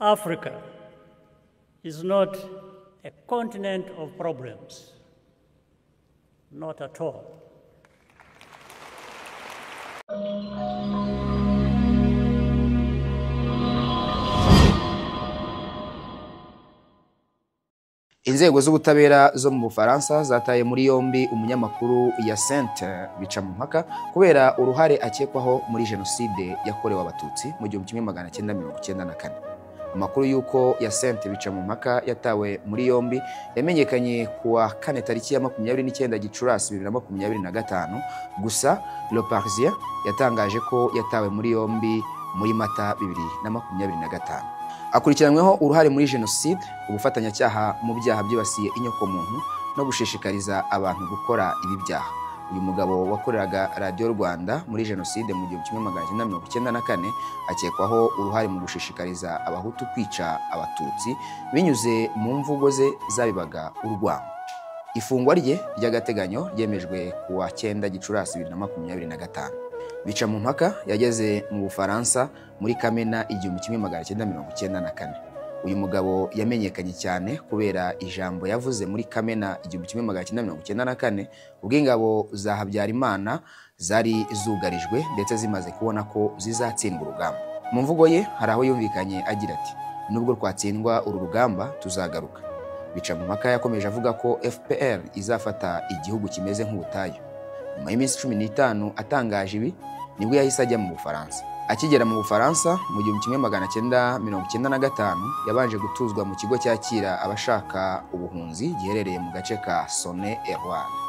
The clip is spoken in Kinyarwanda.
Africa is not a continent of problems, not at all. Inzego z'ubutabera zo mu Bufaransa zataye muri yombi umunyamakuru Hyacinthe Bicamumpaka kubera uruhare akekwaho muri jenoside yakorewe Abatutsi mu 1994. Amakuru y'uko Hyacinthe Bicamumpaka yatawe muri yombi yamenyekanye kuwa kane tariki ya 29 Gicurasi 2025, gusa Le Parisien yatangaje ko yatawe muri yombi muri Mata 2025. Akurikiranyweho uruhare muri jenoside, ubufatanyacyaha mu byaha byibasiye inyokomuntu no gushishikariza abantu gukora ibi byaha. Uyu mugabo wakoreraga Radiyo Rwanda muri jenoside mu 1994 akekwaho uruhare mu gushishikariza Abahutu kwica Abatutsi binyuze mu mvugo ze zabibaga urwango. Ifungwa rye ry'agateganyo ryemejwe kuwa 9 Gicurasi 2025. Bicamumpaka yageze mu Bufaransa muri Kamena 1994. Uyu mugabo yamenyekanye cyane kubera ijambo yavuze muri Kamena 1994 ubwo ingabo za Habyarimana zari zugarijwe ndetse zimaze kubona ko zizatsindwa urugamba. Mu mvugo ye hari aho yumvikanye agira ati: "Nubwo twatsindwa uru rugamba tuzagaruka." Bicamumpaka yakomeje avuga ko FPR izafata igihugu kimeze nk'ubutayu. Nyuma y'iminsi 15 atangaje ibi, nibwo yahise ajya mu Bufaransa. Akigera mu Bufaransa mu 1995 yabanje gutuzwa mu kigo cyakira abashaka ubuhunzi giherereye mu gace ka Saône-et-Loire.